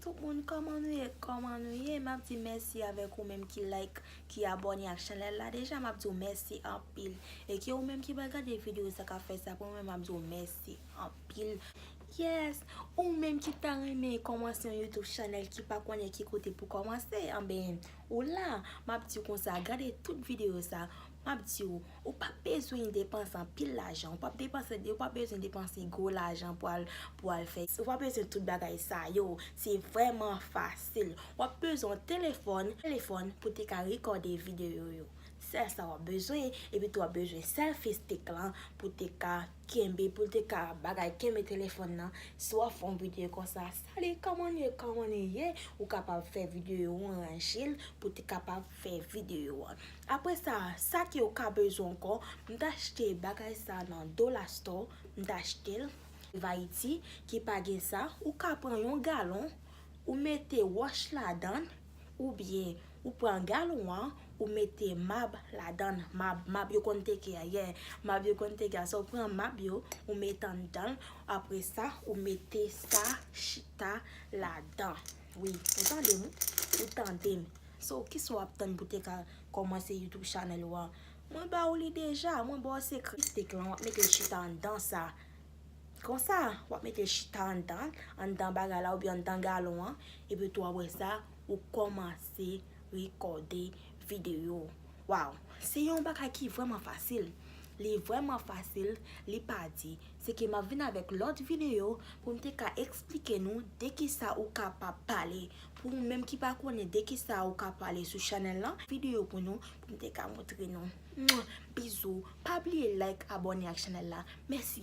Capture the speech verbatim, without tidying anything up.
Tout moun, kòman nou ye? Kòman nou ye? M ap di mèsi avèk ou menm ki like, ki abòne ak chanèl la deja. M ap di w mèsi anpil. E ke ou menm ki pral gade videyo sa k ap fèt sa pou mwen, m ap di w mèsi anpil. Yes, ou menm ki ta renmen kòmanse yon YouTube chanèl ki pa konnen ki kote pou kòmanse, anben, ou la, m ap di w konsa, gade tout videyo sa, m ap di w, ou p ap bezwen depanse anpil lajan, ou p ap depanse, ou p ap bezwen depanse gwo lajan pou al, pou al fè, ou p ap bezwen tout bagay sa yo, se vrèman fasil. W ap bezwen yon telefòn, telefòn pou te ka rekòde videyo yo. Sèl sa w ap bezwen, epi tou w ap bezwen selfie stick lan pou te ka kenbe, pou te ka bagay kenbe telefòn nan. Si w ap fè yon videyo konsa, "Salut, kòman nou ye, kòman nou ye?" Ou kapab fè videyo an, ranje l pou te kapab fè videyo an. Apre sa, sa ke ou ka bezwen ankò, m t achte bagay sa nan Dollar Store, m t achte l. Ayiti ki pa gen sa, ou ka pran yon galon, ou mete wòch ladan l, oubyen ou pran galon an, ou mete mab ladan l, mab, mab yo konn teke a, yeah, mab yo konn teke a, so ou pran mab yo, ou mete anndan l, apre sa, ou mete sa chita ladan. Wi, ou tande m, ou tande m. So, kisa w ap tann pou te ka kòmanse YouTube chanèl ou an? Mwen ba ou li deja, mwen ba w sekrè. Stick lan, w ap mete chita anndan sa. Konsa, w ap mete chita anndan, anndan bagay la oubyen anndan galon an, epi tou apre sa, ou kòmanse rekòde videyo. Waw, se yon bagay ki vrèman fasil. Li vrèman fasil, li pa di. Se ke m ap vin avèk lòt videyo pou m te ka eksplike nou de kisa ou kapab pale. Pou ou menm ki pa konnen de kisa ou ka pale sou chanèl lan, videyo pou nou, pou m te ka montre nou. Mwa, bizou, pa bliye like, abòne ak chanèl la. Mèsi.